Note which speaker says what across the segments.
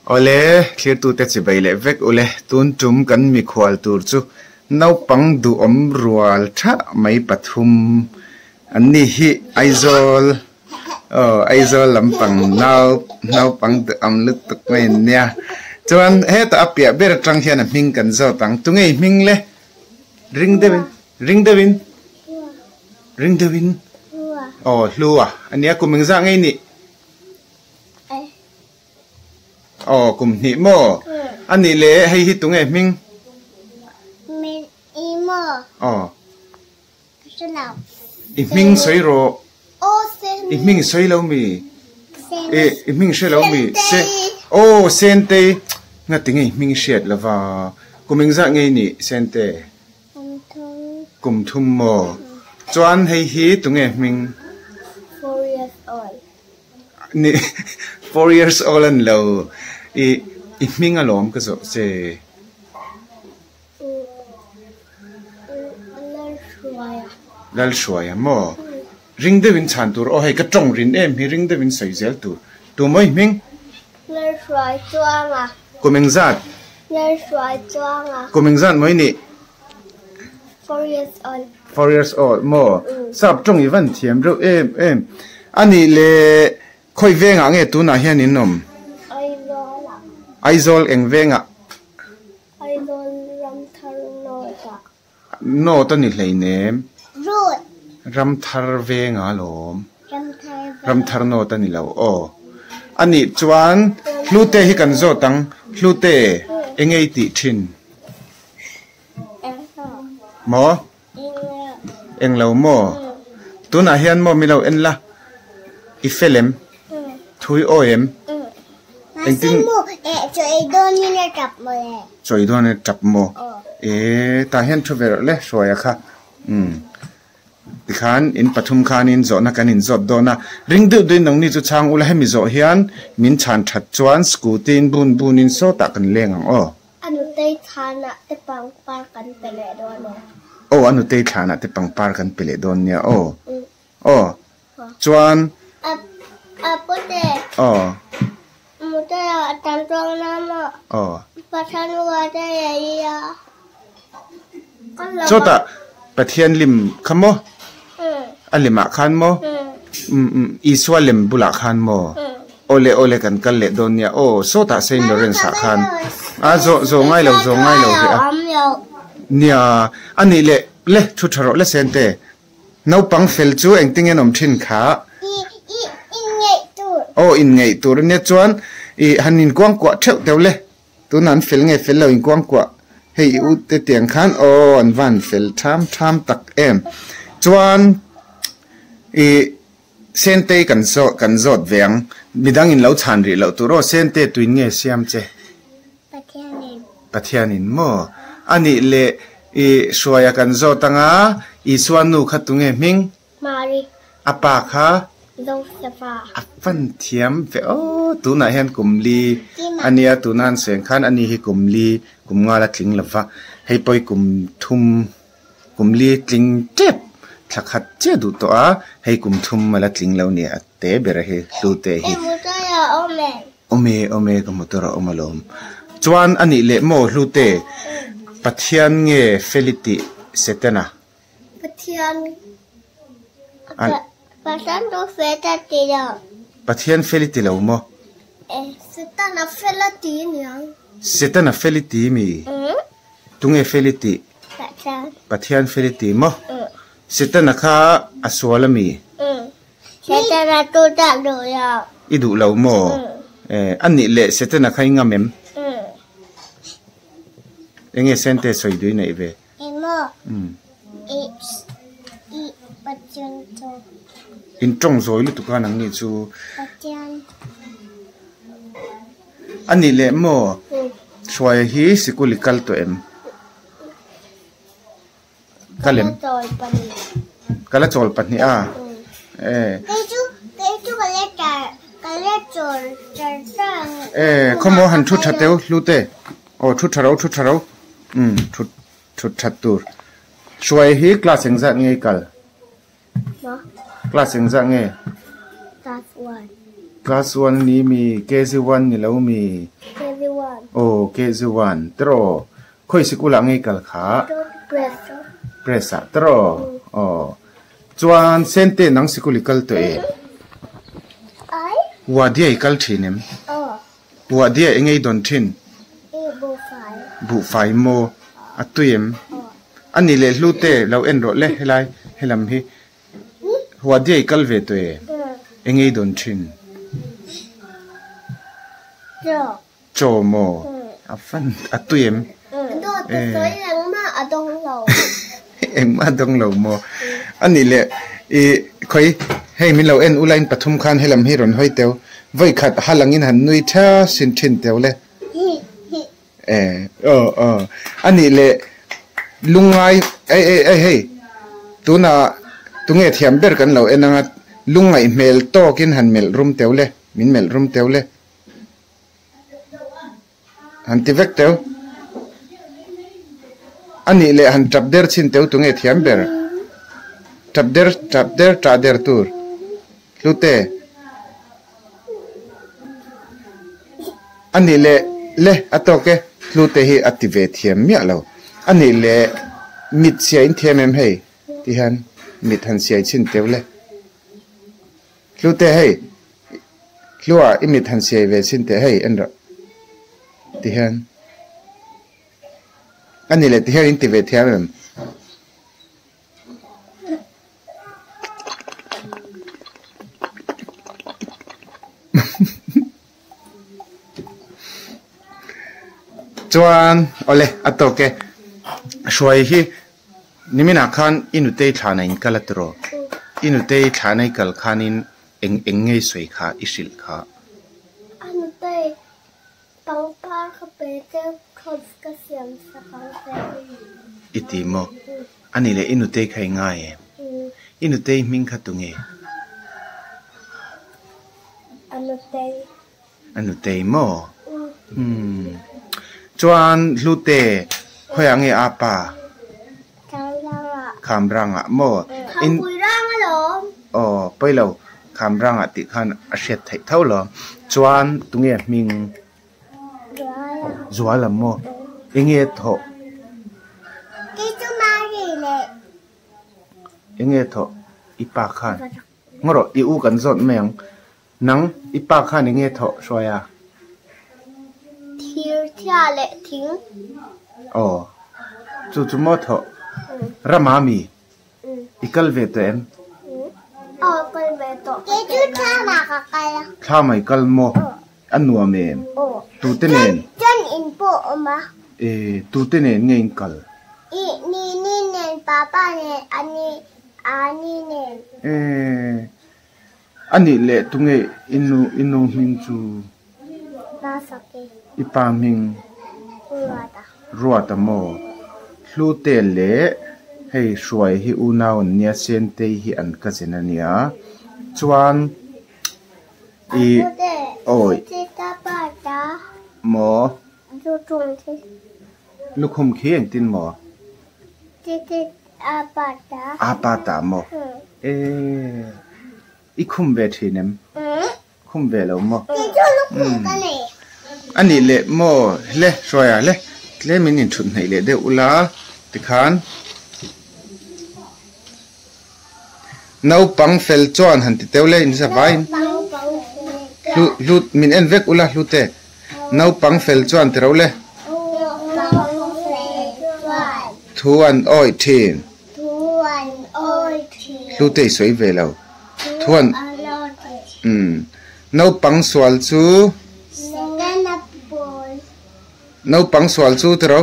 Speaker 1: Awle, thlirtute chibai leh vek ule, tun tum kan mikhual tur chu naupang duhawm rual tha mai pathum an ni hi Aizawl aw Aizawl lampang nau naupang duhawm lutuk mai an nia. Chuan hetah a piah ber atang hian a hming kan zawt ang, tunge i hming le? Ring deuhin, ring deuhin, ring deuhin, aw Hlua a nia kum engzah ngei nih? Aw kum hnih maw? A nih le hei hi tunge hming? Aw. I hming sawi rawh. I hming sawi lo mi? I hming hre lo mi? Se Aw Sentei ngatinge i hming hriat lova kum engzah nge i nih Sente? Kum thum maw? Chuan hei hi tunge hming? Ni 4 years old a ni lo. I i hming alawm ka zawh che. Lalhruaia maw? Ring deuhin chhan tur aw hei ka tawng rin em hi ring deuhin sawi zel tur. Tu maw i hming?
Speaker 2: Lalhruai chuanga.
Speaker 1: Kum engzat?
Speaker 2: Lalhruai chuanga.
Speaker 1: Kum engzat maw i nih?
Speaker 2: 4 years old.
Speaker 1: 4 years old maw? Sap tawng i van thiam reuh em em. A nih le khawi vengah nge tunah hian in awm?
Speaker 2: Aizawl ah.
Speaker 1: Aizawl eng vengah?
Speaker 2: Aizawl Ramthar North ah.
Speaker 1: North a ni hleinem.
Speaker 2: Road.
Speaker 1: Ramthar vengah alawm.
Speaker 2: Ramthar veng.
Speaker 1: Ramthar North a ni lo aw. A nih chuan Hlute hi kan zawt ang. Hlute enge i tih thin? Maw? Englo maw? Tunah hian maw milo en la? I fel em? Thui awi em? Engtin? Chaw ei dawn in a tap maw? Ee tah hian thu ve rawh le Hruaia kha. Umm. Tikhan in pathum khanin zawhna kan inzawt dawn a, ring deuh deuhin nangni chu chhang ula hemi zawh hian min chhan that chuan scooty in bun bunin sawtah kan leng ang aw.
Speaker 2: A nutei thlanah te pangpar kan pe leh dawn aw.
Speaker 1: Aw a nutei thlanah te pangpar kan pe leh dawn nia aw. Aw. Chuan.
Speaker 2: A a pute.
Speaker 1: Aw.
Speaker 2: Mute a tan tawng na maw.
Speaker 1: Aw.
Speaker 2: Pathian ua te ye i a.
Speaker 1: Chawtah Pathian lim kha maw? A limah khan maw? Isua lem bulah khan maw? Awle awle kan kal leh dawn nia aw sawtah Saint Lawrence ah khan a zawh zawh ngai lo zawh ngai lo hreh a nia a nih leh le thu tha rawh le Sente naupang fel chu engtin nge an awm thin kha aw inngeih tur ania chuan ih han inkuangkuah theuh teuh le. Tunah an fel nge fel lo inkuangkuah hei i ute tiang khan aw an van fel tham tham tak em. Chuan i Sentei kan zawh kan zawt ve ang midang in lo chhan rih loh tur aw Sente tuin nge siam che?
Speaker 2: Pathianin.
Speaker 1: Pathianin maw? Anih leh i Hruaia kan zawt anga Isua nu kha tunge hming?
Speaker 2: Mari.
Speaker 1: A pa kha.
Speaker 2: Joseph-a.
Speaker 1: A fan thiam ve aw. Tunah hian kum li a nia, tuna an seng khan ani hi kum li, kum nga la tling lova, hei pawh hi kum thum, kum li tling tep thla khat chiah duh tawh a, hei kum thum a la tling lo ni a te ber a hi hlute hi.
Speaker 2: I motor a awm em?
Speaker 1: Awm e, awm e, ka motor a awm alawm. Chuan a nih leh maw hlute, Pathian nge Feli tih Setana?
Speaker 2: Pathian Pathian chu fel a ti lo.
Speaker 1: Pathian fel i ti lo maw?
Speaker 2: E, Satan a fel a ti niang.
Speaker 1: Satan a fel i ti mi? Tunge fel i tih?
Speaker 2: Pathian.
Speaker 1: Pathian fel i ti maw? Satan a kha a sual a mi?
Speaker 2: Satan a tu dah duh lo.
Speaker 1: I duh lo maw? E, a nih leh Satan a kha i ngam em? Enge Sente sawi duh i neih ve?
Speaker 2: Emaw i i Pathian chu.
Speaker 1: In tawng zawi lutuk a nangni chu.
Speaker 2: Pathian.
Speaker 1: A nih leh maw Hruaia hi sikul i kal tawh em? Kal em?
Speaker 2: Ka la chawl pahnih.
Speaker 1: Ka la chawl pahnih a?
Speaker 2: Eh. Kei chu kei chu ka la char ka la chawl char char.
Speaker 1: Eh khawmaw han thu tha teu Hlute. Aw thu tha ro thu tha ro. Umm thut thut that tur. Hruai hi class engzat nge i kal?
Speaker 2: Maw?
Speaker 1: Class engzat nge?
Speaker 2: Class one.
Speaker 1: Class one ni mi KG one ni lo mi?
Speaker 2: KG one.
Speaker 1: Aw KG one tiraw khawi sikul ah ngei kal kha?
Speaker 2: Press.
Speaker 1: Press ah tiraw aw chuan sente nang sikul i kal tawh em?
Speaker 2: Ai.
Speaker 1: Wadia i kal thin em?
Speaker 2: Aw.
Speaker 1: Wadia i ngei dawn thin?
Speaker 2: I buhfai.
Speaker 1: Buhfai maw? A tui em?
Speaker 2: Aw.
Speaker 1: A ni leh hlu te lo en rawh le helai helam hi. Huadia i kal ve tawh e? Eng ei dawn thin?
Speaker 2: Chaw.
Speaker 1: Chaw maw? A fan a tui em?
Speaker 2: Dawt a sawi engmah a dawng lo.
Speaker 1: Engmah a dawng lo maw? A nih leh i khawi hei min lo en ula in pathum khan helam hi rawn hawi teu. Vawi khat hal angin han nui tha sin thin teu le. E aw aw a nih leh lungngai ei ei ei hei tunah tunge thiam ber kan lo en anga lungngaih hmel tawkin han melh rum teuh le min melh rum teuh le han ti vek teuh a nih leh han tap der chhin teuh tunge thiam ber tap der tap der tah der tur hlute. A nih leh le a tawk e, hlute hi a ti ve thiam miah lo. A nih leh mit siai in thiam em hei ti hian mit han siai chhin teuh le. Hlute hei hlua i mit han siai ve chhin teh hei en rawh ti hian. A nih leh ti hian in ti ve thiam em? Chuan awle a tawk e hruai hi niminah khan i nutei thlana in kal a tiraw i nutei thlana i kal khanin eng eng ngei sawi kha i hrilh kha.
Speaker 2: A nutei Pangpar ka pe che cross ka siam sak ang che.
Speaker 1: I ti maw? A nih leh i nutei kha i ngai em? I nutei hming kha tunge?
Speaker 2: A nutei.
Speaker 1: A nutei maw? Umm. Chuan Hlute, khawiah nge a pa?
Speaker 2: Khamrangah.
Speaker 1: Khamrangah maw?
Speaker 2: Khampui rang alawm.
Speaker 1: Aw, pawi lo. Khamrangah tih khan a hriat theih tho lo. Chuan tunge hming?
Speaker 2: Zuala.
Speaker 1: Zuala maw? Enge thawh?
Speaker 2: Kei chu Mari leh.
Speaker 1: Enge thawh? I pa khan. Ngaw rawh, i u kan zawt mai ang. Nang, i pa khan enge thawh hruai a?
Speaker 2: Thir thia leh thing.
Speaker 1: Aw, chu chu maw thawh? Rama mi? I kal ve tawh em?
Speaker 2: Aw, kal ve tawh. Kei chu thlam ah ka kal a.
Speaker 1: Thlam ah i kal maw? A nuam em?
Speaker 2: Aw.
Speaker 1: Tute nen?
Speaker 2: Chuan in pawh awm a.
Speaker 1: E, tute nen nge in kal?
Speaker 2: I, Nini nen, Papa nen, Ani, Ani nen.
Speaker 1: E. A nih leh tunge i nu i nu hming chu?
Speaker 2: Masaki.
Speaker 1: I pa hming?
Speaker 2: Ruata.
Speaker 1: Ruata maw? Hlute leh hei Hruai hi unau an nia, Sentei hi an cousin a nia. Chuan i awi. Maw? Lukhum khi engtin maw? A pa ta maw? Eee i khum ve thin em? Khum ve lo maw? A nih leh maw le Hruaia le tlem in inthut hnaih leh deuh ula tikhan naupang fel chuan han ti teuh le in za vaiin hlu hlu min en vek ula hlute naupang fel chuan ti ro le thu an awih thin. Hlute i sawi ve lo. Thuan umm naupang sual chu naupang sual chu ti ro.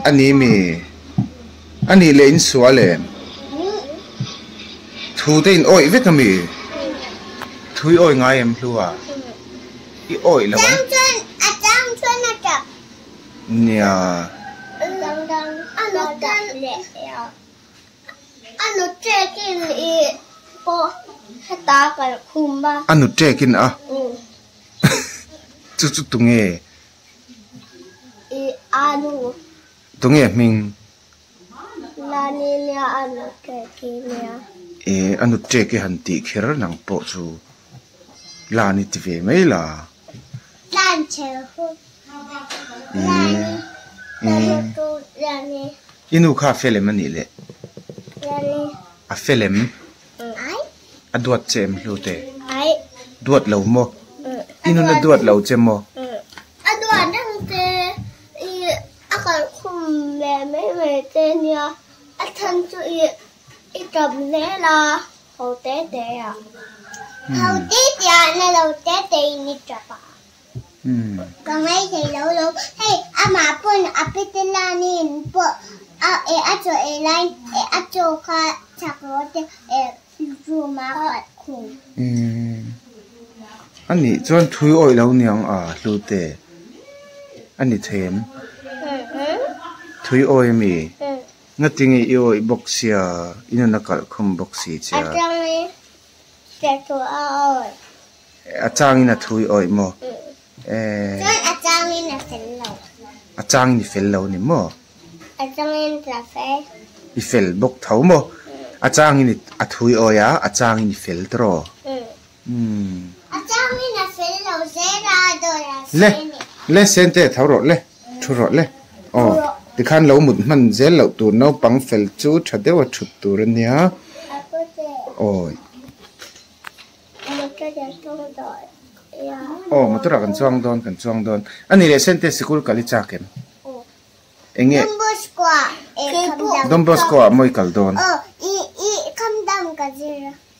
Speaker 1: A ni mi a nih leh in sual em? Thu te in awih vek a mi? Thu i awih ngai em Hlua? I awih lo ang. Nia. A nu ṭekin a? Chu chu tunge? Tunge hming?
Speaker 2: Lani nia a nute ki nia.
Speaker 1: E a nute ki han tih kher nang pawh chu Lani ti ve mai la.
Speaker 2: Tlan chhe hu. Lani Lani tu Lani.
Speaker 1: I nu kha a fel em a nih le?
Speaker 2: Lani.
Speaker 1: A fel em?
Speaker 2: Ai.
Speaker 1: A duat che em hlute?
Speaker 2: Ai.
Speaker 1: Duat lo maw? I nun a duat lo che maw?
Speaker 2: A duat reng che i a kalkhum ve mai mai che nia a chhan chu i i tap zel a ho te te a. Ho te te ah na lo te te in i tap a. Ka ngaithei lo lo hei amah pawn a pete lanin pawh a eh a chaw ei lai eh a chaw kha chak rawh te eh room a kalh khum.
Speaker 1: A nih chuan thui awih lo niang a hlu te a ni thei em? Thui awih a mi? Ngatinge i awih bawk sia i nun a kalh khum bawk si che a.
Speaker 2: A changin a awih.
Speaker 1: A changin a thui awih maw?
Speaker 2: Chuan a changin a fel lo.
Speaker 1: A changin i fel lo ni maw?
Speaker 2: A changin ka fel.
Speaker 1: I fel bawk tho maw? A changin a thui awih a, a changin i fel tawh.
Speaker 2: A changin a fel lo zel a, a dawr a
Speaker 1: Le, le sente tho rawh le, thu rawh le. Aw, tikhan lo mut hman zel loh tur naupang fel chu tha deuh a thut tur a nia. Awi. Aw motor ah kan chuang dawn kan chuang dawn a ni leh sente sikul kal i chak em enge Don Bosco ah mawi kal dawn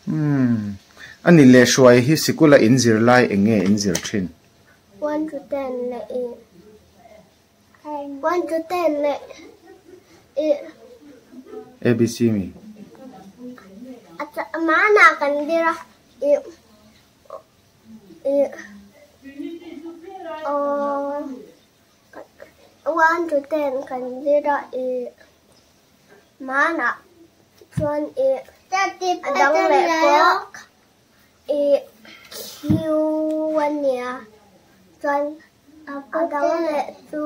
Speaker 1: umm a ni leh hruai hi sikul a in zir lai enge in zir thin. ABC mi.
Speaker 2: A dang leh chu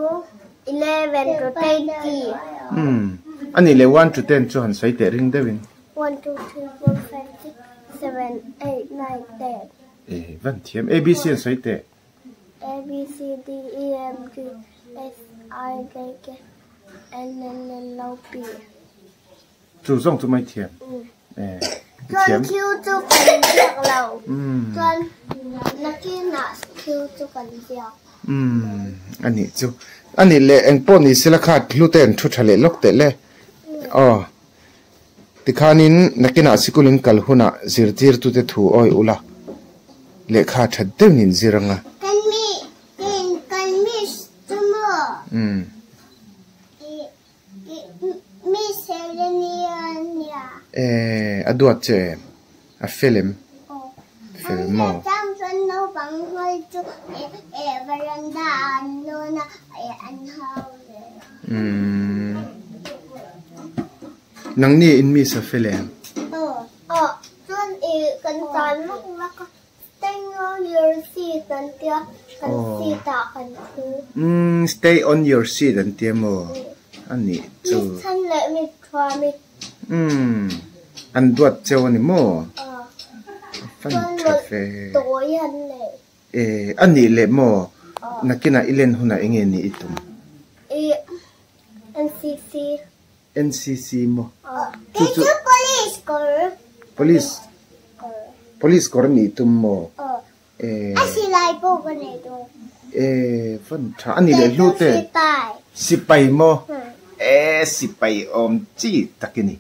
Speaker 2: 11 to 20.
Speaker 1: Umm. A nih leh one to ten chu han sawi teh ring deuhin.
Speaker 2: One, two, three, four, five, six, seven, eight, nine, ten.
Speaker 1: Eh, van thiam. A, B, C han sawi teh.
Speaker 2: A, B, C, D, E, F, G, H, I, J, K, L, M, N, O, P.
Speaker 1: Chu zawng chu mai thiam.
Speaker 2: Chuan Q chu kan ziak lo. Chuan nakinah Q chu kan ziak.
Speaker 1: Umm a nih chu. A nih leh eng pawh ni sela kha hlu te an thu tha leh lawk teh le. Aw. Tikhanin nakinah sikul in kal hunah zirtirtute thu awi ula lehkha that deuhin in zir anga.
Speaker 2: Kan mi kan miss chu maw?
Speaker 1: Umm. Eh, a duat che em? A fel em? Fel maw? Umm. Nangni in miss a fel em? Umm stay on your seat an tia maw a nih chu umm an duat cheu a ni maw a fan tha fe eh a nih leh maw nakinah i len hunah eng nge nih i tum NCC maw chu chu police police kawr nih tum maw eh eh van tha a ni leh hlu te sipai maw eh sipai awm chi tak i ni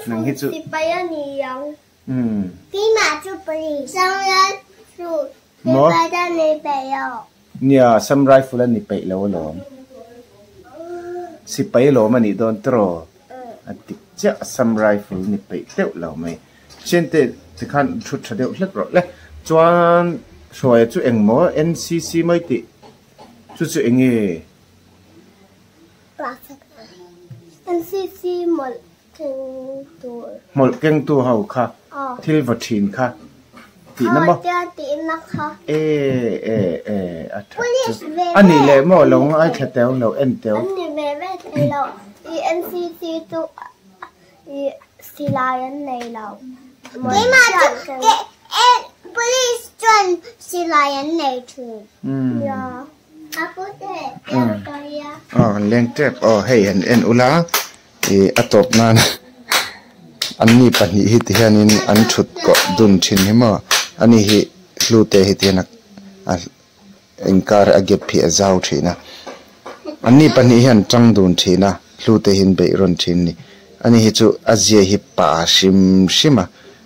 Speaker 1: nang hi chu umm maw Nia, Assam Rifle a ni peih lo alawm. Sipai lawm a nih dawn tiraw? A dik chiah, Assam Rifle ni peih deuh lo mai. Thiante tikhan thu tha deuh hlek rawh le. Chuan Hruaia chu engmaw NCC mai tih chu chu eng nge?
Speaker 2: NCC mawlh keng tur.
Speaker 1: Hmawlh kengtu ho kha thil vaw thin kha tihna maw?
Speaker 2: Tia tihna kha.
Speaker 1: E e e a that chu. A nih leh maw lo ngaithla teu lo en teu.
Speaker 2: An ni ve ve thei lo. I NCC chu i silai an nei lo. Keimah chu police chuan silai an nei thin. Nia. A pute leng tawh a.
Speaker 1: Aw an leng tep aw hei han en ula ih a tawp nan anni pahnih hi ti hianin an thut kawh dun thin hi maw ani hi hlute hi ti hian a Inkar a gap hi a zau thin a, anni pahnih hian tang dun thin a, hlute hi an beih rawn thin ni. Ani hi chu a zia hi pa hrim hrim a,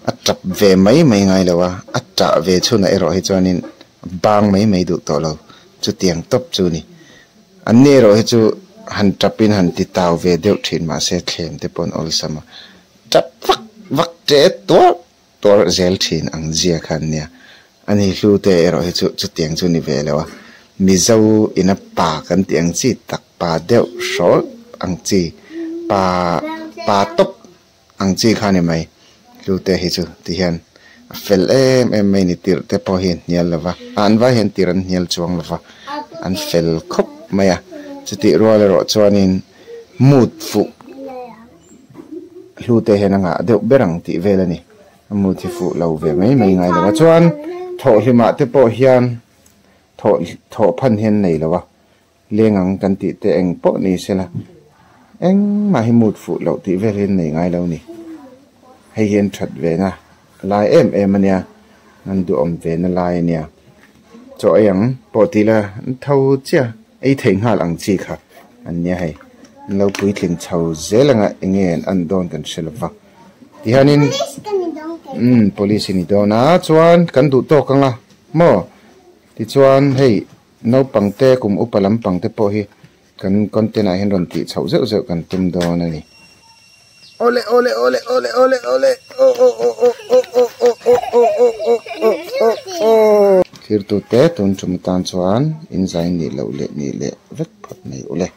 Speaker 1: a tap ve mai mai ngai lo a, a tah ve chhunah erawh hi chuanin bang mai mai duh tawh lo, chutiang tawp chu ni. Anni erawh hi chu han tapin han ti tau ve deuh thin mahse thlem te pawh an awlsam a, tap vak vak ṭe tuar Tuar zel thin ang zia kha an nia. Ani hlu te erawh hi chu chutiang chu ni ve lo a. Mizo ina pa kan tih ang chi tak, pa deuh hrawl ang chi, pa pa tawp ang chi kha ni mai. Hlu te hi chu ti hian a fel em em mai ni tirh te pawh hi an hnial lo va, a an vai hian tirh an hnial chuang lo va, an fel khawp mai a. Chutih rual erawh chuanin mood fuh. Hlute hian a ngah deuh ber ang tih vel a ni. A mu thi fuh lo ve mai mai ngai lo a. Chuan thawhhlimah te pawh hian thawh thawh phan hian nei lo a. Leng ang kan tih te eng pawh ni sela engmah hi mut fuh loh tih vel hian nei ngai lo a ni. Hei hian that ve na lai em em a nia. An duhawm ve na lai a nia. Chaw ei ang pawh ti ila an tho chiah. Ei theih nghal ang chi kha an nia hei. An lo puitling chho zel anga eng nge an an dawn kan hre lova. Tihianin umm police i ni dawn a chuan kan duh tawk anga maw tichuan hei naupang te kum upa lampang te pawh hi kan content ah hian rawn tih chhoh zeuh zeuh kan tum dawn a ni. Awle awle awle awle awle awle aw aw aw aw aw aw aw aw aw aw aw aw aw aw. Thirtute tun tum atan chuan in zai nih loh leh nih leh vek phawt mai ule.